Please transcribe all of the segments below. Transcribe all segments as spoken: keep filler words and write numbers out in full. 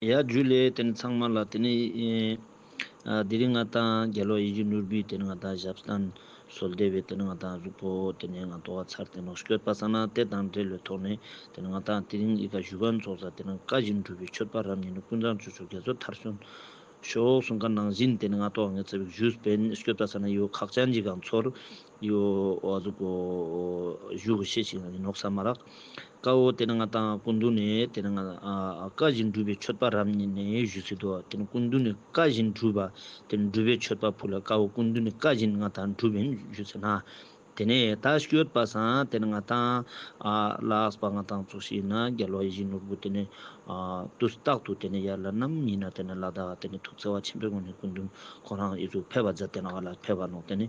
ཡ་ཇུ་ལེ། ཏེ་ནེ་ཚང་མ་ལ་ཏེ་ནེ་ཨེ་ཨ་དེ་རིང་ང་ཏང་རྒྱལ་བ་ཡིད་བཞིན་ནོར་བུའི་ཏེ་ནེ་ང་ཏང་ཞབས་བརྟན་གསོལ་འདེབས་པའི་ཏེ་ནེ་ང་ཏང་གཟུགས་པོ་ཏེ་ནེ་ང་ཏོག་ཚར་ཏེ་ནོག། སྐྱོད་པ་ས་ན་ཏེ་དང་འབྲེལ་བའི་ཐོག་ནེ་ཏེ་ནེ་ང་ཏང་དེ་རིང་ཨི་ཀ་ཞུ་མཁན་ཚོགས་ས་ཏེ་ནེ་བཀའ་བཞིན་སྒྲུབ་པའི་མཆོད་པ་རབ་བརྙེས་ནས་ཀུན་བཟང་སྤྱོད་མཆོག་རྒྱ་མཚོ་མཐར་སོན་ཤོག་གསུང་མཁན་ནང་བཞིན་ཏེ་ནེ་ང་ཏོག་ངེ་ཚ་བིག་ཞུས་པིན། སྐྱོད་པ་ས་ན་ཡོ་ཁག་ཅན་ཅིག་གང་ཚོར་ཡོ་ཨ་ཟུག་གོ་ཞུ་གི་ཤེས་ཤིག་ནོག་ས་མ་རག། ཀ་བོ་ཏེ་ནེ་ང་ཏང་སྐུ་མདུན་ནེ་ཏེ་ནེ་ང་ཨ་བཀའ་བཞིན་སྒྲུབ་པའི་མཆོད་པ་རབ་བརྙེས་ནས་ཞུས་སེ་དོ། ཏེ་ནེ་སྐུ་མདུན་ནེ་བཀའ་བཞིན་སྒྲུབ་པ་ཏེ་ནེ་སྒྲུབ་པའི་མཆོད་པ་ཕུལ་ལ་ཀ་བོ་སྐུ་མདུན་ནེ་བཀའ་བཞིན་ང་ཏང་སྒྲུབ་པིན་ཞུས་སེ་ན། ཏེ་ནེ་ད་སྐྱོད་པ་སང་ཏེ་ནེ་ང་ཏང་ཨ་ལགས་པ་ང་ཏང་ཚོགས་ཤིག་ན་རྒྱལ་བ་ཡིད་བཞིན་ནོར་བུ་ཏེ་ནེ་ཨ་དུས་རྟག་ཏུ་ཏེ་ནེ་ཡར་ལ་ནམ་ཡིན་ན་ཏེ་ནེ་ལ་དྭགས་ཏེ་ནེ་ཐུགས་བརྩེ་བ་ཆེན་པོའི་ངང་ནེ་སྐུ་མདུན་ཁོ་རང་ཨི་ཟུག་ཕེབས་པ་མཛད་དེ་ནོག་ལ་ཕེབས་པ་ནོག། ཏེ་ནེ་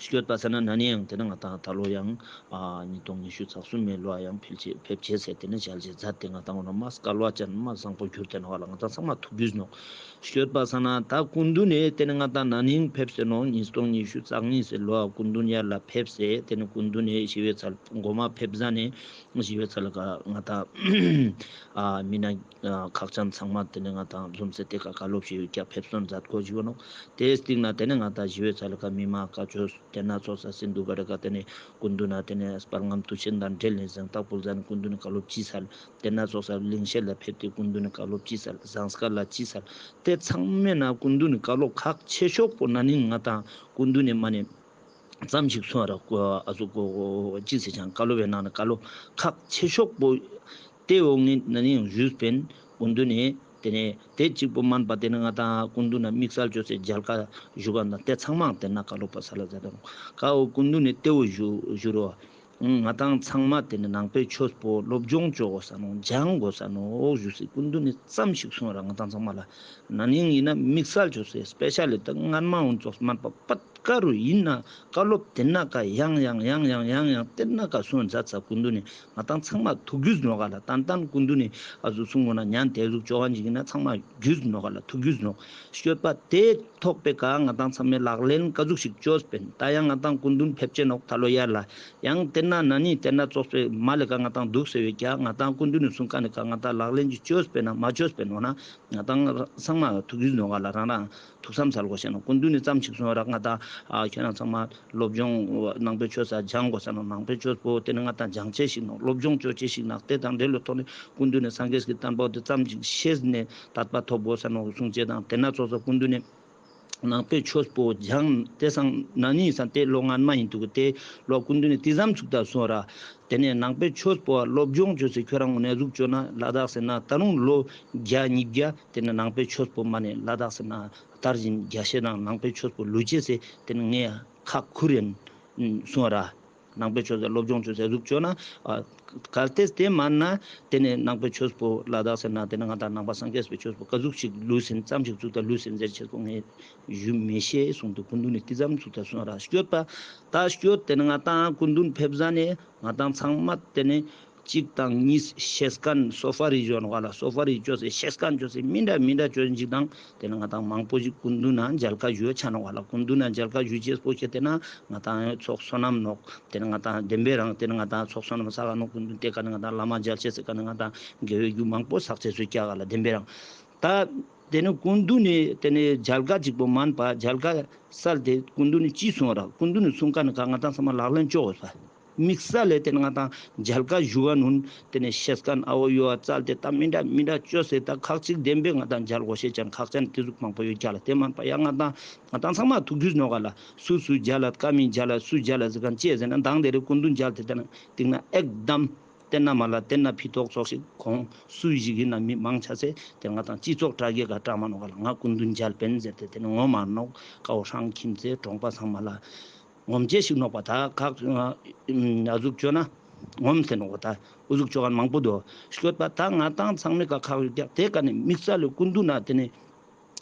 སྐྱོད་པ་ས་ན་ན་ནིང་ཡང་ཏེ་ནེ་ང་ཏང་ད་ལོ་ཡང་ཨ་ཉིས་སྟོང་ཉི་ཤུ་རྩ་གསུམ་མེ་ལོ་ཡང་ཕེབས་ཅེས་ཕེབས་ཅེས་ཟེར་ཏེ་ནེ་ཞལ་ཆད་མཛད་དེ་ང་ཏང་འོ་ན་མ་སྐལ་བ་ཅན་མ་བཟང་པོ་གྱུར་ཏེ་ནོག་ལ་ང་ཏང་ཚང་མ་ཐུགས་རྒྱུས་ནོག། སྐྱོད་པ་ས་ན་ད་སྐུ་མདུན་ནེ་ཏེ་ནེ་ང་ཏང་ན་ནིང་ཕེབས་སེ་ནོག། ཉིས་སྟོང་ཉི་ཤུ་རྩ་གཉིས་སེ་ལོ་སྐུ་མདུན་ཡར་ལ་ཕེབས་སེ་ཏེ་ནེ་སྐུ་མདུན་ནེ་ཞི་བའི་ཚལ་གོ་མ་ཕེབས་ཟ་ནེ་ཞི་བའི་ཚལ་ལ་ང་ཏང་ཨ་མི་ན་ཨ་ཁག་ཅན་ཚང་མ་ཏེ་ནེ་ང་ཏང་འཛོམས་སེ་ཏེ་ཀ་བཀའ་སློབ་ཞུ་ཡོད་ཀྱག་ཕེབས་སོན་མཛད་གོ་ཞུ་ནོག། ཏེ་སྟིང་ན་ཏེ་ནེ་ང་ཏང་ཞི་བའི་ཚལ་ལ་མི་མང་བཀའ་ཆོས་ཏེ་ན་ཚོགས་ས་སིན་དྷུ་ག་རི་ཀ་ཏེ་ནེ་སྐུ་མདུན་ན་ཏེ་ནེ་དཔལ་རྔམ་དུས་ཆེན་དང་འབྲེལ་ནེ་གཟེངས་རྟགས་ཕུལ་ཟ་ནེ་སྐུ་མདུན་ནེ་བཀའ་སློབ་ཅི་སལ། ཏེ་ན་ཚོགས་ས་གླིང་ཤེད་ལ་ཕེབས་ཏེ་སྐུ་མདུན་ནེ་བཀའ་སློབ་ཅི་སལ། ཟངས་དཀར་ལ་ཅི་སལ། ཏེ་ཚང་མེ་ན་སྐུ་མདུན་ནེ་བཀའ་སློབ་ཁག་ཆེ་ཤོས་པོ་ན་ནིང་ང་ཏང་སྐུ་མདུན་ནེ་མ་ནེ་ཙམ་ཞིག་གསུང་བ་ར་ཨ་ཟུག་གོ་ཅི་ཟེར་ཅང་བཀའ་སློབ་པའི་ནང་ནེ་བཀའ་སློབ་ཁག་ཆེ་ཤོས་པོ་ཏེ་འོག་ནེ་ན་ནིང་ཞུས་པིན། སྐུ་མདུན་ནེ་ཏེ་ནེ་ཏེ་གཅིག་པོ་མན་པ་ཏེ་ནེ་ང་ཏང་སྐུ་མདུན་ན་དམིགས་བསལ་ཅོས་སེ་མཇལ་ཁ་ཞུ་ག་ན་ཏེ་ཚང་མ་ཏེ་ན་བཀའ་སློབ་པ་ས་ལ་ཟེར་དང་ཀ་བོ་སྐུ་མདུན་ནེ་ཏེ་བོ་ཞུ་ཞུ་རོ། ང་ཏང་ཚང་མ་ཏེ་ནེ་ནང་པའི་ཆོས་པོ་སློབ་སྦྱོང་ཅོ་གོས་ས་ནོག། སྦྱང་གོས་ས་ནོག་ཞུས་སེ་སྐུ་མདུན་ནེ་ཙམ་ཞིག་གསུང་བ་ར་ང་ཏང་ཚང་མ་ལ་ན་ནིང་ཡིན་ན་དམིགས་བསལ་ཅོས་སེ་སྤེ་ཤལ་ལི་ཏ་སྔན་མ་འོན་ཙོགས་མན་པ་པད་ཀ་རུ་ཡིན་ན་བཀའ་སློབ་ཏེ་ན་ཀ་ཡང་ཡང་ཡང་ཡང་ཡང་ཡང་ཏེ་ན་ཀ་གསུང་མཛད་ས་སྐུ་མདུན་ནེ་ང་ཏང་ཚང་མ་ཐུགས་རྒྱུས་ནོག་ག་ལ། ཏན་ཏན་སྐུ་མདུན་ནེ་ཨ་ཟུག་གསུང་གོས་ན་ཉན་ཏེ་ཟུག་ཅོ་ག་ཞིག་ཡིན་ན་ཚང་མ་རྒྱུས་ནོག་ག་ལ། ཐུགས་རྒྱུས་ནོག། སྐྱོད་པ་ཏེ་ཐོག་པའི་ཀ་ང་ཏང་ཚང་མེ་ལག་ལེན་ཀ་ཟུག་ཞིག་ཅོས་པིན། ཏ་ཡང་ང་ཏང་སྐུ་མདུན་ཕེབས་ཅེས་ནོག་ད་ལོ་ཡར་ལ། ཡང་ཏེ་ན་ན་ནིང་ཏེ་ན་ཚོགས་པའི་མ་ལེ་ཀ་ང་ཏང་དུག་སེ་ཡོད་ཀྱག། ང་ཏང་སྐུ་མདུན་ནེ་གསུང་ཀ་ནེ་ཀ་ང་ཏང་ལག་ལེན་ཅིག་ཅོས་པིན་ན་མ་ཅོས་པིན་འོ་ན་ང་ཏང་ཚང་མ་ཐུགས་རྒྱུས་ནོག་ག་ལ། རང་རང་ཐུགས་བསམ་སལ་གོས་ཤེས་ནོག། སྐུ་མདུན་ནེ་ཙམ་ཞིག་གསུང་བ་ར་ང་ཏང་ཨ་ཁྱེད་རང་ཚང་མ་སློབ་སྦྱོང་ནང་པའི་ཆོས་ས་སྦྱང་གོས་ས་ནོག། ནང་པའི་ཆོས་པོ་ཏེ་ནེ་ང་ཏང་སྦྱང་ཅེས་ཤིག་ནོག། སློབ་སྦྱོང་ཅོ་ཅེས་ཤིག་ནོག། ཏེ་དང་འབྲེལ་ལོ་ཐོག་ནེ་སྐུ་མདུན་ནེ་སངས་རྒྱས་ཀྱི་བསྟན་པ་ཏེ་ཙམ་ཞིག་ཤེས་ནེ་དད་པ་ཐོབ་གོས་ས་ནོག་གསུང་ཅེས་དང་ཏེ་ན་ཚོགས་ས་སྐུ་མདུན་ནེ་ནང་པའི་ཆོས་པོ་སྦྱང་ཏེ་སང་ན་ནིང་སང་ཏེ་ལོ་སྔན་མ་ཡིན་དུག་གི། ཏེ་ལོ་སྐུ་མདུན་ནེ་ཏེ་ཙམ་ཚུགས་ད་གསུང་བ་ར། ཏེ་ནེ་ནང་པའི་ཆོས་པོ་སློབ་སྦྱོང་ཅོས་སེ་ཁྱོད་རང་ངོ་ནེ་ཟུག་ཅོ་ན་ལ་དྭགས་སེ་ན་ད་རུང་ལོ་བརྒྱ་ཉིས་བརྒྱ་ཏེ་ནེ་ནང་པའི་ཆོས་པོ་མ་ནེ་ལ་དྭགས་སེ་ན་དར་ཞིང་རྒྱས་ཤེས་དང་ནང་པའི་ཆོས་པོ་ལུས་ཅེས་སེ་ཏེ་ནེ་ངས་ཁག་ཁུར་ཡིན་གསུང་བ་ར། ནང་པའི་ཆོས་ལ་སློབ་སྦྱོང་ཅོས་སེ་ཟུག་ཅོ་ན་ཨ་གལ་ཏེ་ཏེ་མན་ན་ཏེ་ནེ་ནང་པའི་ཆོས་པོ་ལ་དྭགས་སེ་ན་ཏེ་ནེ་ང་ཏང་ནང་པ་སངས་རྒྱས་པའི་ཆོས་པོ་ཀ་ཟུག་ཞིག་ལུས་ཟིན་ཙམ་ཞིག་ཚུགས་ད་ལུས་ཟིན་ཟེར་ཆེས་པོ་ངས་ཞུ་མི་ཤེས་གསུངས་དུག། སྐུ་མདུན་ནེ་ཏེ་ཙམ་ཚུགས་ད་གསུང་བ་ར། སྐྱོད་པ་ཏ་སྐྱོད་ཏེ་ནེ་ང་ཏང་སྐུ་མདུན་ཕེབས་ཟ་ནེ་ང་ཏང་ཚང་མ་ཏེ་ནེ་གཅིག་དང་གཉིས་ཤེས་ཁན་སོ་ཕ་རི་ཞོན་བ་ལ་སོ་ཕ་རི་ཅོས་སེ་ཤེས་ཁན་ཅོས་སེ་མི་འདྲ་མི་འདྲ་ཅོས་ཅིག་དང་ཏེ་ནེ་ང་ཏང་མང་པོ་ཞིག་སྐུ་མདུན་ན་མཇལ་ཁ་ཞུ་ཆ་ནོག་བ་ལ། སྐུ་མདུན་ན་མཇལ་ཁ་ཞུ་ཅེས་པོ་ཁྱེད་ཏེ་ན་ང་ཏང་ཚོགས་བསོད་ནམས་ནོག། ཏེ་ནེ་ང་ཏང་བདེན་པའི་རང་ཏེ་ནེ་ང་ཏང་ཚོགས་བསོད་ནམས་བསགས་ནོག། སྐུ་མདུན་ཏེ་ཀ་ནེ་ང་ཏང་བླ་མ་མཇལ་ཅེས་སི་ཀ་ནེ་ང་ཏང་དགེ་བའི་རྒྱུ་མང་པོ་བསགས་ཅེས་སུ་སྐྱག་ག་ལ་བདེན་པའི་རང་། ཏ་ཏེ་ནེ་སྐུ་མདུན་ནེ་ཏེ་ནེ་མཇལ་ཁ་གཅིག་པོ་མན་པ་མཇལ་ཁ་སལ་ཏེ་སྐུ་མདུན་ནེ་ཅི་གསུང་བ་ར་སྐུ་མདུན་ནེ་གསུང་ཀ་ནེ་ཀ་ང་ཏང་ཚང་མ་ལག་ལེན་ཅོ་གོས་པ། དམིགས་བསལ་ལས་ཏེ་ནེ་ང་ཏང་མཇལ་ཁ་ཞུ་བ་ནུན་ཏེ་ནེ་ཤེས་ཁན་ཨ་བོ་ཡོ་བ་བཙལ་ཏེ་ཏ་མི་འདྲ་མི་འདྲ་ཅོས་སེ་ཏ་ཁག་ཅིག་བདེན་པའི་ང་ཏང་མཇལ་གོས་ཤེས་ཅན་ཁག་ཅན་ཏེ་ཟུག་མང་པོ་ཡོད་ཀྱག་ལ། ཏེ་མན་པ་ཡང་ང་ཏང་ང་ཏང་ཚང་མ་ཐུགས་རྒྱུས་ནོག་ག་ལ། སུ་སུ་མཇལ་ལ་ཀ་མི་མཇལ་ལ་སུ་མཇལ་ལ་ཟེར་ཁན་ཅི་ཟེར་ན་མདང་དེ་རིང་སྐུ་མདུན་མཇལ་ཏེ་ཏེ་ནེ་སྟིང་ནེ་ཨེག་དམ་ཏེ་ན་མ་ལ་ཏེ་ན་ཕི་ཏོག་ཙོགས་ཤིག་ཁོང་སུ་ཞིག་ཡིན་ན་མི་མང་ཆ་སེ་ཏེ་ང་ཏང་སྤྱི་ཚོགས་དྲ་རྒྱའི་ཀ་དྲ་མ་ནོག་ག་ལ། ང་སྐུ་མདུན་མཇལ་པིན་ཟེར་ཏེ་ཏེ་ནེ་ངོ་མ་ནོག་ཀ་བོ་ཧྲང་ཁྱིམ་མཚེས་གྲོང་པ་ཚང་མ་ལ་ངོམ་ཅེས་ཤིག་ནོག་པ། ཏ་ཁག་ཨ་ཟུག་ཅོ་ན་ངོམ་སེ་ནོག་པ། ཏ་འུ་ཟུག་ཅོ་ཁན་མང་པོ་དུག། སྐྱོད་པ་ཏ་ང་ཏང་ཚང་མའི་ཀ་ཁག་ཡོད་ཀྱག། ཏེ་ཀ་ནེ་དམིགས་བསལ་ལས་སྐུ་མདུན་ན་ཏེ་ནེ་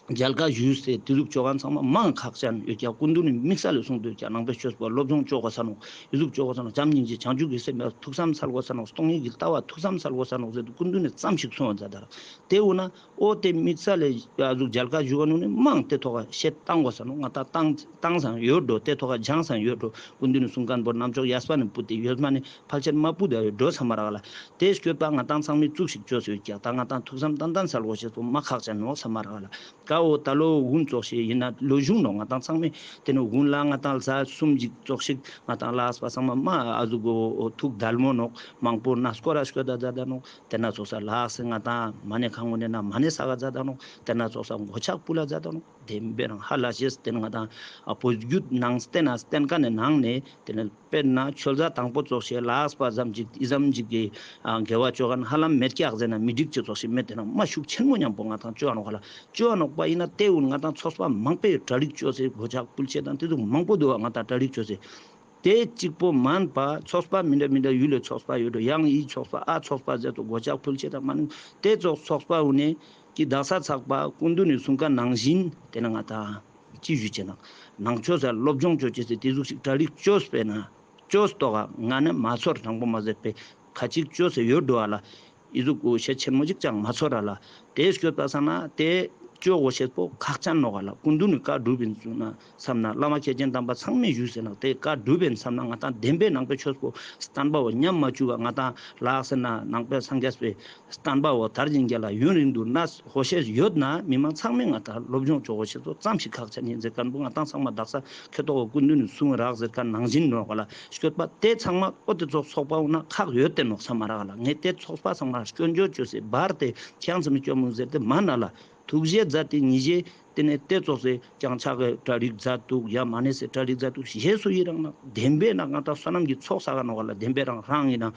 མཇལ་ཁ་ཞུས་ཏེ་དེ་ཟུག་ཅོ་ཁན་ཚང་མ་མང་ཁག་ཅན་ཡོད་ཀྱག། སྐུ་མདུན་ནི་དམིགས་བསལ་ལ་གསུངས་འདུག་ཀྱག། ནང་པའི་ཆོས་པོ་སློབ་སྦྱོང་ཅོ་དགོས་ས་ནོག། ཨི་ཟུག་ཅོ་དགོས་ས་ནོག། བྱམས་སྙིང་རྗེ་བྱང་ཆུབ་ཀྱི་སེམས་ཐུགས་བསམ་འཚལ་དགོས་ས་ནོག། སྟོང་ཉིད་ཀྱི་ལྟ་བ་ཐུགས་བསམ་འཚལ་དགོས་ས་ནོག་ཟེར་དུས་སྐུ་མདུན་ནི་ཙམ་ཞིག་གསུངས་པ་མཛད་དར། དེ་འོ་ན་ཨོ་དེ་དམིགས་བསལ་ལ་ཨ་ཟུག་མཇལ་ཁ་ཞུ་ག་ནུ་ནི་མང་དེ་ཐོག་ཁ་ཤེད་བཏང་དགོས་ས་ནོག། ང་ད་བཏང་བཏང་སང་ཡོད་འགྲོ། དེ་ཐོག་ཁ་སྦྱངས་སང་ཡོད་འགྲོ། སྐུ་མདུན་ནི་གསུང་མཁན་པོ་རྣམ་ཅོག་ཡས་པ་ནི་པུ་ཏི་ཡོད་མ་ནི་ཕལ་ཆེར་མ་པུ་ཏི་ཡོད་འགྲོ་ས་མ་རག་ལ། དེ་སྐྱོད་པ་ང་ཏང་ཚང་མའི་གཙུག་ཞིག་ཅོས་ཡོད་ཀྱག། ད་ང་ཏང་ཐུགས་བསམ་ཏན་ཏན་སལ་དགོས་ཤེས་པོ་མ་ཁག་ཅན་ནོག་ས་མ་རག་ལ། ཀ་བོ་ད་ལོ་དགུན་ཙོགས་ཤིག་ཡིན་ན་ལོ་གཞུང་ནོག། ང་ཏང་ཚང་མས་དེ་ནི་དགུན་ལ་ང་ཏང་ལ་གསུམ་ཅིག་ཙོགས་ཤིག་ང་ཏང་ལ་ཨ་སྤ་ཚང་མ་མ་ཨ་ཟུག་གོ་ཐུགས་དལ་མོ་ནོག། མང་པོ་ན་སྐོར་ར་སྐྱོད་ད་ཛད་ད་ནོག། དེ་ན་ཙོགས་ས་ལ་ཨ་སེ་ང་ཏང་མ་ནེ་ཁང་ངོ་ནེ་ན་མ་ནེ་ས་ག་ཛད་ད་ནོག། དེ་ན་ཙོགས་ས་མགོ་ཆག་ཕུལ་ལ་ཛད་ད་ནོག། བདེན་པའི་རང་ཧ་ལ་ཤེས་དེ་ནི་ང་ཏང་ཨ་བོད་བརྒྱུད་ནང་བསྟན་ན་བསྟན་ཀ་ནེ་ནང་ནེ་དེ་ནི་དཔེར་ན་ཆོས་ཟླ་དང་པོ་ཙོགས་ཤིག་ལ་ཨ་སྤ་ཙམ་ཅིག་ཨི་ཙམ་ཅིག་གི་ཨ་དགེ་བ་ཅོ་ཁན་ཧ་ལམ་མེད་ཀྱག་ཟེར་ན་མི་འགྲིག་ཅེས་ཙོགས་ཤིག་མེད། དེ་ན་མ་ཤུགས་ཆེན་མོ་མཉམ་པོ་ང་ཏང་ཅོ་ཨ་ནོག་ཧ་ལ། ཅོ་ཨ་ནོག་པ་ཡིན་ན་དེ་འུན་ང་ཏང་ཚོགས་པ་མང་པོའི་གྲ་སྒྲིག་ཅོས་སེ་མགོ་ཆག་ཕུལ་ཆེད་དང་དེ་ཚོ་མང་པོ་འདུག་པ། ང་ཏང་གྲ་སྒྲིག་ཅོས་སེ་དེ་གཅིག་པོ་མན་པ་ཚོགས་པ་མི་འདྲ་མི་འདྲ་ཡུལ་ལ་ཚོགས་པ་ཡོད་འགྲོ། ཡང་ཨི་ཚོགས་པ་ཨ་ཚོགས་པ་ཟེར་དུ་མགོ་ཆག་ཕུལ་ཆེད་དང་མ་ནི་དེ་ཙོགས་ཚོགས་པ་འུན་ནེ་ཀྱི་དག་ས་ཚགས་པ་སྐུ་མདུན་ནི་གསུང་ཀ་ནང་བཞིན་དེ་ན་ང་ཏང་ཅི་ཞུ་ཅེ་ན་ནང་ཆོས་ས་སློབ་སྦྱོང་ཅོ་ཅེས་སི་དེ་ཟུག་ཞིག་གྲ་སྒྲིག་ཅོས་པས་ན་ཅོས་ཏོག་ག་ང་ནི་མ་ཚོར། དང་པོ་མ་ཟེར་པས་ཁ་ཅིག་ཅོས་སེ་ཡོད་འགྲོ་ཨ་ལ། ཨི་ཟུག་གོ་ཤེད་ཆེན་མོ་ཅིག་ཅང་མ་ཚོར་ར་ལ། དེ་སྐྱོད་པ་ས་ན་དེ་ཅོ་གོ་ཤེས་པོ་ཁག་ཅན་ནོག་ག་ལ། སྐུ་མདུན་ནི་བཀའ་སྒྲུབ་ཡིན་ཟུག་ན་བསམ་ན་བླ་མ་མཁས་ཆེན་དམ་པ་ཚང་མས་ཞུས་ཟེར་ན་དེ་བཀའ་སྒྲུབ་ཡིན་བསམ་ན་ང་ཏང་བདེན་པའི་ནང་པའི་ཆོས་པོ་བསྟན་པ་བོ་ཉམས་མ་བཅུག་ག་ང་ཏང་ལ་ཟེར་ན་ནང་པའི་སངས་རྒྱས་པའི་བསྟན་པ་བོ་དར་ཞིང་རྒྱས་ལ་ཡུན་རིང་དུ་གནས་དགོས་ཤེས་ཡོད་ན་མི་མང་ཚང་མས་ང་ཏང་སློབ་སྦྱོང་ཅོ་གོ་ཤེས་པོ་ཙམ་ཞིག་ཁག་ཅན་ཡིན་ཟེར་མཁན་པོ་ང་ཏང་ཚང་མ་དག་ས་ཁེ་ཏོག་གོ་སྐུ་མདུན་ནི་གསུང་རག་ཟེར་མཁན་ནང་བཞིན་ནོག་ག་ལ། སྐྱོད་པ་དེ་ཚང་མ་ཨོ་དེ་ཚོགས་ཚོགས་པ་འོ་ན་ཁག་ཡོད་དེ་ནོག་ས་མ་རག་ལ། ངས་དེ་ཚོགས་པ་ཚང་མ་སྐྱོན་བརྗོད་བཅོས་སེ་འབར་ཏེ་ཁྱེད་ཚང་མས་སྐྱོན་མུ་ཟེར་ཏེ་མ་ན་ལ། ཐུགས་རྗེ་མཛད་དེ་ཉིད་ཞེས་དེ་ནས་དེ་ཚོགས་སེ་ཀྱང་ཆག་གི་གྲ་སྒྲིག་མཛད་འདུག་ཡ་མ་ནས་སེ་གྲ་སྒྲིག་མཛད་འདུག་ཞེས་སུ་ཡི་རང་ན་བདེན་པའི་ན་ང་ད་བསོད་ནམས་ཀྱི་ཚོགས་བསགས་ནོག་ག་ལ། བདེན་པའི་རང་རང་ཡིན་ན་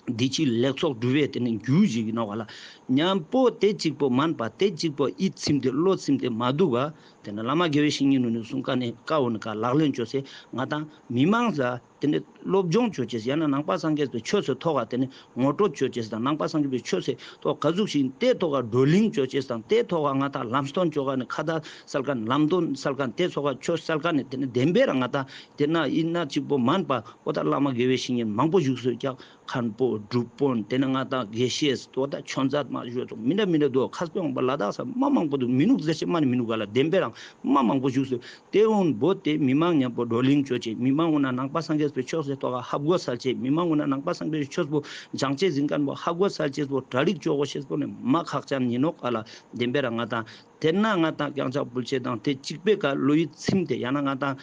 འདི་ཕྱི་ལེགས་ཚོགས་སྒྲུབ་པའི་དེ་ནས་རྒྱུ་ཞིག་ཡིན་ནོག་ག་ལ། མཉམ་པོ་དེ་གཅིག་པོ་མན་པ་དེ་གཅིག་པོ་ཡིད་ཚིམ་སྟེ་བློ་ཚིམ་སྟེ་མ་འདུག་ག། དེ་ནས་བླ་མ་དགེ་བའི་བཤེས་གཉེན་ནུ་ནས་གསུང་ཀ་ནས་ཀ་འོ་ནི་ཀ་ལག་ལེན་བཅོས་སེ་ང་དང་མི་མང་ས་དེ་ནས་སློབ་སྦྱོང་བཅོ་ཅེས་ཡང་ན་ནང་པ་སངས་རྒྱས་པའི་ཆོས་སི་ཐོག་ག་དེ་ནས་ངོ་སྤྲོད་བཅོ་ཅེས་དང་ནང་པ་སངས་རྒྱས་པའི་ཆོས་སི་ཐོག་ག་ཟུག་ཞིག་དེ་ཐོག་ག་བགྲོ་གླེང་བཅོ་ཅེས་དང་དེ་ཐོག་ག་ང་དང་ལམ་སྟོན་བཅོ་ག་ནས་ཁ་ད་སལ་ཀ་ནས་ལམ་སྟོན་སལ་ཀ་ནས་དེ་ཐོག་ག་ཆོས་སལ་ཀ་ནས་དེ་ནས་བདེན་པའི་རང་ང་དང་དེ་ན་ཡིན་ན་གཅིག་པོ་མན་པ་འོ་ད་བླ་མ་དགེ་བའི་བཤེས་གཉེན་མང་པོ་བཞུགས་སོ་ཀྱག། མཁན་པོ་སྒྲུབ་དཔོན་དེ་ནས་ང་དང་དགེ་བཤེས་དོ་ད་ཆོས་མཛད་མ་ཞུ་ཙོགས་མི་འདྲ་མི་འདྲ་འདུག། ཁ་སྤེ་འོང་པ་ལ་དྭགས་ས་མ་མང་པོ་འདུག། མི་ནུག་ཟེར་ཅེས་མ་ནི་མི་ནུག་ག་ལ། བདེན་པའི་རང་མ་མང་པོ་བཞུགས་སོ། དེ་འོན་བོ་དེ་མི་མང་མཉམ་པོ་བགྲོ་གླེང་བཅོ་ཅེས་མི་མང་འོ་ན་ནང་པ་སངས་རྒྱས་པའི་ཆོས་སི་ཐོག་ག་ཧ་གོ་སལ་ཅེས་མི་མང་འོ་ན་ནང་པ་སངས་རྒྱས་པའི་ཆོས་པོ་སྦྱང་ཅེས་ཟིན་མཁན་པོ་ཧ་གོ་སལ་ཅེས་པོ་གྲ་སྒྲིག་བཅོ་གོ་ཤེས་པོ་ནི་མ་ཁག་ཅན་ཡིན་ནོག་ག་ལ། བདེན་པའི་རང་ང་དང་དེ་ན་ང་དང་རྐྱང་ཕྱག་ཕུལ་ཅེས་དང་དེ་གཅིག་པའི་ཀ་བློ་ཡིད་ཚིམ་སྟེ་ཡང་ན་ང་དང་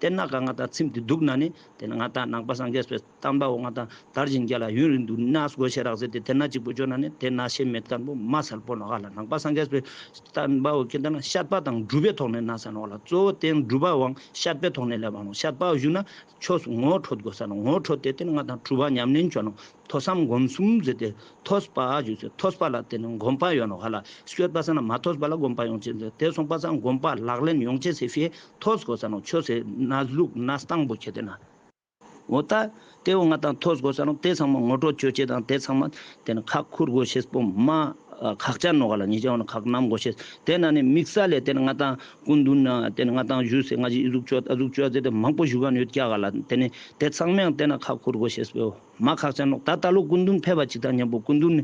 དེ་ན་ཀ་ང་དང་ཚིམ་སྟེ་འདུག་ན་ནི་དེ་ན་ང་དང་ནང་པ་སངས་རྒྱས་པའི་བསྟན་པ་འོ་ང་དང་དར་ཞིང་རྒྱས་ལ་ཡུན་རིང་དུ་གནས་དགོས་ཤེས་རག་ཟེར་ཏེ་དེ་ན་གཅིག་པོ་བཅོ་ན་ནི་དེ་ན་ཤེས་མེད་མཁན་པོ་མ་སལ་པོ་ནོག་ག་ལ། ནང་པ་སངས་རྒྱས་པའི་བསྟན་པ་འོ་ཁྱེད་ན་བཤད་པ་དང་སྒྲུབ་པའི་ཐོག་ནས་ན་ས་ནོག་ག་ལ། གཙོ་བོ་དེ་སྒྲུབ་པ་འོང་བཤད་པའི་ཐོག་ནས་སླེབས་པ་ནོག། བཤད་པ་ཞུ་ན་ཆོས་ངོ་འཕྲོད་དགོས་ས་ནོག། ངོ་འཕྲོད་དེ་དེ་ནི་ང་དང་སྒྲུབ་པ་ཉམས་ལེན་བཅོ་ནོག། ཐོས་བསམ་སྒོམ་གསུམ་ཟེར་ཏེ་ཐོས་པ་ཞུ་ཚེ་ཐོས་པ་ལ་དེ་ནི་སྒོམ་པ་ཡོད་ནོག་ག་ལ། སྐྱོད་པ་ས་ན་མ་ཐོས་པ་ལ་སྒོམ་པ་ཡོང་ཅེས་ཟེར་དེ་སོང་པ་ས་སྒོམ་པ་ལག་ལེན་ཡོང་ཅེས་ཟེར་ཕི་ཐོས་དགོས་ས་ནོག། ཆོས་སི་གནས་ལུགས་གནས་སྟངས་པོ་ཁྱེད་དེ་ན། འོ་ད་དེ་འོ་ང་དང་ཐོས་དགོས་ས་ནོག། དེ་ཚང་མ་ངོ་སྤྲོད་བཅོ་ཅེས་དང་དེ་ཚང་མ་དེ་ནི་ཁག་ཁུར་དགོས་ཤེས་པོ་མ་ཁག་ཅན་ནོག་ག་ལ། ཉེ་ཆར་འོ་ན་ཁག་ནམ་དགོས་ཤེས་དེ་ན་ནི་དམིགས་བསལ་ལས་དེ་ནི་ང་དང་སྐུ་མདུན་ན་དེ་ནི་ང་དང་ཞུས་སེ་ང་ཅི་ཨི་ཟུག་བཅོ་ཨ་ཟུག་བཅོ་ཟེར་ཏེ་མང་པོ་ཞུ་ག་ནི་ཡོད་ཀྱག་ག་ལ། དེ་ནི་དེ་ཚང་མ་ཡང་དེ་ན་ཁག་ཁུར་དགོས་ཤེས་པོ་མ་ཁག་ཅན་ནོག། ད་ད་ལོ་སྐུ་མདུན་ཕེབས་པ་ཅིག་དང་མཉམ་པོ་སྐུ་མདུན་ནི་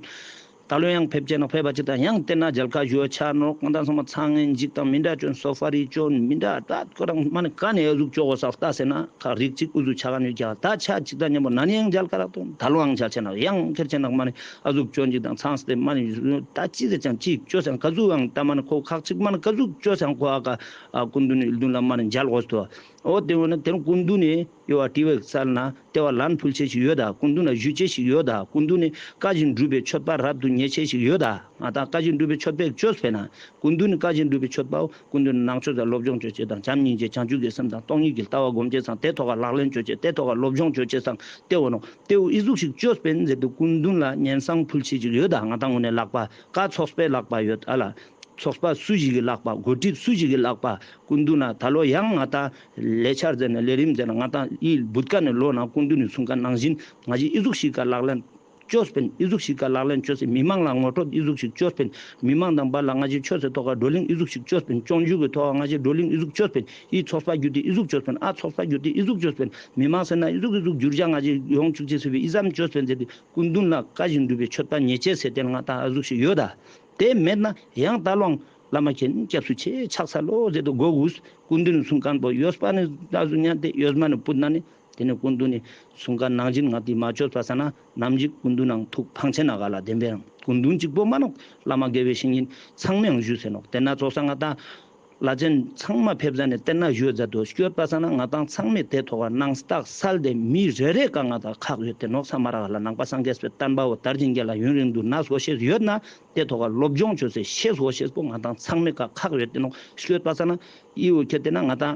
ད་ལོ་ཡང་ཕེབས་ཅེ་ནོག། ཕེབས་པ་ཅིག་དང་ཡང་དེ་ན་མཇལ་ཁ་ཞུ་བ་ཆ་ནོག། ང་དང་ཚང་མ་ཚང་ངན་འཇིག་དང་མི་འདྲ་ཅོན་སོ་ཕ་རི་ཅོན་མི་འདྲ་ད་ཁོ་རང་མ་ནི་ཀ་ནས་ཨ་ཟུག་ཅོ་གོ་ས་ལྟ་ཟེར་ན་ཁ་རིག་ཅིག་ཨུ་ཟུག་ཆ་ག་ནས་ཀྱག། ད་ཆ་ཅིག་དང་མཉམ་པོ་ན་ནི་ཡང་མཇལ་ཁ་རག་ཏོ་ད་ལོ་ཡང་མཇལ་ཅེ་ནོག། ཡང་ཁེར་ཅེ་ནོག་མ་ནི་ཨ་ཟུག་ཅོན་ཅིག་དང་ཚང་སྟེ་མ་ནི་ད་ཅི་ཟེར་ཅང་ཅིག་ཅོ་སང་ག་ཟུག་ཡང་ད་མ་ནི་ཁོ་ཁག་ཅིག་མ་ནི་ག་ཟུག་ཅོ་སང་ཁོ་ཨ་ཀ་ཨ་སྐུ་མདུན་ནི་མདུན་ལ་མ་ནི་མཇལ་གོ་སྟོ། འོ་དེ་འོ་ན་དེ་རུ་སྐུ་མདུན་ནི་ཡོ་བ་དྲི་བ་སལ་ན་དེ་བ་ལན་ཕུལ་ཅེས་ཤིག་ཡོད་ད། སྐུ་མདུན་ན་ཞུ་ཅེས་ཤིག་ཡོད་ད། སྐུ་མདུན་ནི་བཀའ་བཞིན་སྒྲུབ་པའི་མཆོད་པ་རབ་ཏུ་ཉེ་ཆེ་ཞིག་ཡོད་ད། ང་དང་བཀའ་བཞིན་སྒྲུབ་པའི་མཆོད་པ་ཅོས་པས་ན་སྐུ་མདུན་ནི་བཀའ་བཞིན་སྒྲུབ་པའི་མཆོད་པའོ་སྐུ་མདུན་ནི་ནང་ཆོས་ས་སློབ་སྦྱོང་ཅོ་ཅེས་དང་བྱམས་སྙིང་རྗེ་བྱང་ཆུབ་ཀྱི་སེམས་དང་སྟོང་ཉིད་ཀྱི་ལྟ་བ་སྒོམ་ཅེས་སང་དེ་ཐོག་ག་ལག་ལེན་ཅོ་ཅེས་དེ་ཐོག་ག་སློབ་སྦྱོང་ཅོ་ཅེས་སང་དེ་འོ་ནོ་དེ་འོ་ཨི་ཟུག་ཞིག་ཅོས་པས་ཟེར་དུ་སྐུ་མདུན་ལ་སྙན་སེང་ཕུལ་ཅེས་ཅིག་ཡོད་ད། ང་དང་ངོ་ནས་ལག་པ་ཀ་ཚོགས་པའི་ལག་པ་ཡོད་ཨ་ལ། ཚོགས་པ་སུ་ཞིག་གི་ལག་པ་འགོ་ཁྲིད་སུ་ཞིག་གི་ལག་པ་སྐུ་མདུན་ན་ད་ལོ་ཡང་ང་དང་ལས་འཆར་ཟེར་ན་ལས་རིམ་ཟེར་ན་ང་དང་ཨི་བུད་ཀ་ནས་ལོ་ན་སྐུ་མདུན་ནི་གསུང་ཀ་ནང་བཞིན་ང་ཞིག་ཨི་ཟུག་ཞིག་ག་ལག་ལེན་ ཅོས་པིན། ཨི་ཟུག་ཞིག་ག་ལག་ལེན་ཅོས་སེ་མི་མང་ལ་ངོ་སྤྲོད་ཨི་ཟུག་ཞིག་ཅོས་པིན། མི་མང་དང་བར་ལ་ང་ཞའི་ཆོས་སི་ཐོག་ག་བགྲོ་གླེང་ཨི་ཟུག་ཞིག་ཅོས་པིན། སྐྱོང་རྒྱུ་གི་ཐོག་ག་ང་ཞའི་བགྲོ་གླེང་ཨི་ཟུག་ཅོས་པིན། ཨི་ཚོགས་པ་བརྒྱུད་དེ་ཨི་ཟུག་ཅོས་པིན། ཨ་ཚོགས་པ་བརྒྱུད་དེ་ཨི་ཟུག་ཅོས་པིན། མི་མང་ཟེར་ན་ཨི་ཟུག་ཨི་ཟུག་འགྱུར་བ་ང་ཞའི་ཡོང་ཅུག་ཅེས་ཟེར་བའི་ཨི་ཙམ་ཅོས་པིན་ཟེར་ཏེ་སྐུ་མདུན་ལ་བཀའ་བཞིན་སྒྲུབ་པའི་མཆོད་པ་ཉེས་ཅེས་ཟེར་ཏེ་ང་ཏང་ཨ་ཟུག་ཞིག་ཡོད་ད། དེ་མེད་ན་ཡང་ད་ལོའང་བླ་མ་མཁྱེན་སྐྱབས་སུ་མཆི་ཕྱག་འཚལ་ལོ་ཟེར་དུ་གོ་གུས། སྐུ་མདུན་གསུང་མཁན་པོ་ཡོད་པ་ནི་ད་གཟུགས་བརྙན་དེ་ཡོད་མ་ནི་ཕུད་ན་ནི་དེ་ནི་སྐུ་མདུན་ནི་གསུང་མཁན་ནང་བཞིན་ང་ཏི་མ་ཅོས་པ་ས་ན་ནམ་ཞིག་སྐུ་མདུན་ནང་ཐུག་ཕང་ཆེན་ན་ག་ལ་བདེན་པའི་རང་སྐུ་མདུན་གཅིག་པོ་མ་ནོག་བླ་མ་དགེ་བའི་བཤེས་གཉེན་ཚང་མའང་ཞུས་ཟེར་ནོག་དེ་ན་ཚོགས་ས་ང་ཏང་བླ་ཆེན་ཚང་མ་ཕེབས་ཟ་ནས་དེ་ན་ཞུས་ཟ་དོ་སྐྱོད་པ་ས་ན་ང་ཏང་ཚང་མས་དེ་ཐོག་ག་ནང་རྟགས་སལ་ཏེ་མི་རེ་རེ་ག་ང་ཏང་ཁག་ཡོད་དེ་ནོག་ས་མ་རག་ལ་ནང་པ་སངས་རྒྱས་པའི་བསྟན་པ་བོ་དར་ཞིང་རྒྱས་ལ་ཡུན་རིང་དུ་གནས་དགོས་ཤེས་ཡོད་ན། དེ་ཐོག་ག་སློབ་སྦྱོང་ཅོས་སེ་ཤེས་དགོས་ཤེས་པོ་ང་ཏང་ཚང་མའི་ཀ་ཁག་ཡོད་དེ་ནོག་སྐྱོད་པ་ས་ན་ཨི་བོ་ཁྱེད་དེ་ན་ང་ཏང་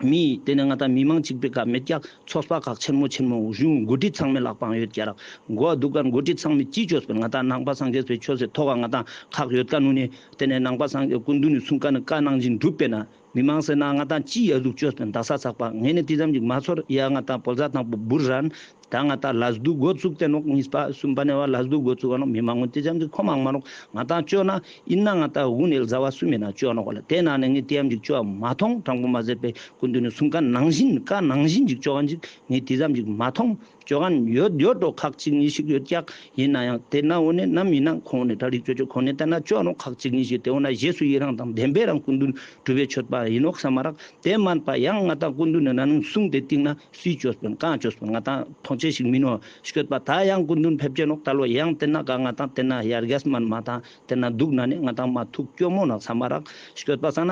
མི་དེ་ནས་ང་ཏང་མི་མང་གཅིག་པའི་ཀ་མེད་ཀྱག་ཚོགས་པ་ཁག་ཆེན་མོ་ཆེན་མོ་གཞུང་འགོ་ཁྲིད་ཚང་མའི་ལག་པའང་ཡོད་ཀྱག་རག་གོ་འདུག་ག་འགོ་ཁྲིད་ཚང་མས་ཅི་ཅོས་པིན། ང་ཏང་ནང་པ་སངས་རྒྱས་པའི་ཆོས་སི་ཐོག་ག་ང་ཏང་ཁག་ཡོད་ཀ་ནུ་ནས་དེ་ནས་ནང་པ་སངས་རྒྱས་སྐུ་མདུན་ནས་གསུང་མཁན་ནི་བཀའ་ནང་བཞིན་སྒྲུབ་པས་ན། མི་མང་ཟེར་ན་ང་ཏང་ཅི་ཡ་ཟུག་ཅོས་པིན་དག་ས་ཚགས་པ་ངས་ནི་དེ་ཙམ་ཅིག་མ་ཚོར་ཡ། ང་ཏང་བོད་ཟླ་དང་པོ་འབུར་རན། ད་ང་ཏང་ལས་འདུག་འགོ་བཙུགས་ཏེ་ནོག་གཉིས་པ་གསུམ་པ་ནས་བ་ལས་འདུག་འགོ་བཙུགས་ཀ་ནོག་མི་མང་ངོ་དེ་ཙམ་ཅིག་ཁོམ་མང་མ་ནོག་ང་ཏང་ཅོ་ན་ཨིན་ན་ང་ཏང་དགུ་ནས་ཟླ་བ་གསུམ་མེད་ན་ཅོ་ནོག་ལ་དེ་ན་ནས་ངས་དེ་ཙམ་ཅིག་ཅོ་མ་མཐོང་དྲང་པོ་མ་ཟེར་པའི་སྐུ་མདུན་ནས་གསུང་མཁན་ནང་བཞིན་བཀའ་ནང་བཞིན་ཅིག་ཅོ་མཁན་ཅིག་ངས་དེ་ཙམ་ཅིག་མ་མཐོང་། ཅོ་མཁན་ཡོད་ཡོད་འགྲོ་ཁག་ཅིག་གཉིས་ཤིག་ཡོད་ཀྱག་ཡིན་ན་ཡང་དེ་ན་འོ་ནས་ནམ་ཡིན་ན་ཁོང་ནས་གྲ་སྒྲིག་ཅོ་ཅོ་ཁོང་ནས་ལྟ་ན་ཅོ་ནོག་ཁག་ཅིག་གཉིས་ཤིག་དེ་འོ་ན་རྗེས་སུ་ཡི་རང་དང་བདེན་པའི་རང་སྐུ་མདུན་གྲུབ་པའི་མཆོད་པ་ཡིན་ནོག་ས་མ་རག་དེ་མན་པ་ཡང་ང་ཏང་སྐུ་མདུན་ནས་ན་ནིང་གསུང་དེ་སྟེང་ན་སུས་ཅོས་པིན་གང་ཅོས་པིན་ང་ཏང་མཐོང་ཆེ་ཞིག་མིན་ནོ་སྐྱོད་པ་ད་ཡང་སྐུ་མདུན་ཕེབས་ཅེ་ནོག་ད་ལོ་ཡང་དེ་ན་ག་ང་ཏང་དེ་ན་ཡར་རྒྱས་མན་མ་ཏང་དེ་ན་འདུག་ན་ནི་ང་ཏང་མ་ཐུག་སྐྱོ་མོ་ནག་ས་མ་རག་སྐྱོད་པ་ས་ན།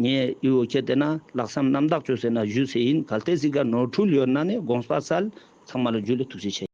ངས་ཨི་བོ་ཁྱེད་དེ་ན་ལྷག་བསམ་རྣམ་དག་ཅོས་ཟེར་ན་ཞུས་ཟེར་ཡིན། གལ་ཏེ་ཟིག་ག་ནོར་འཁྲུལ་ཡོད་ན་ནི་དགོངས་པ་སལ། ཚང་མ་ལ་འཇུ་ལེ་ཐུགས་རྗེ་ཆེ།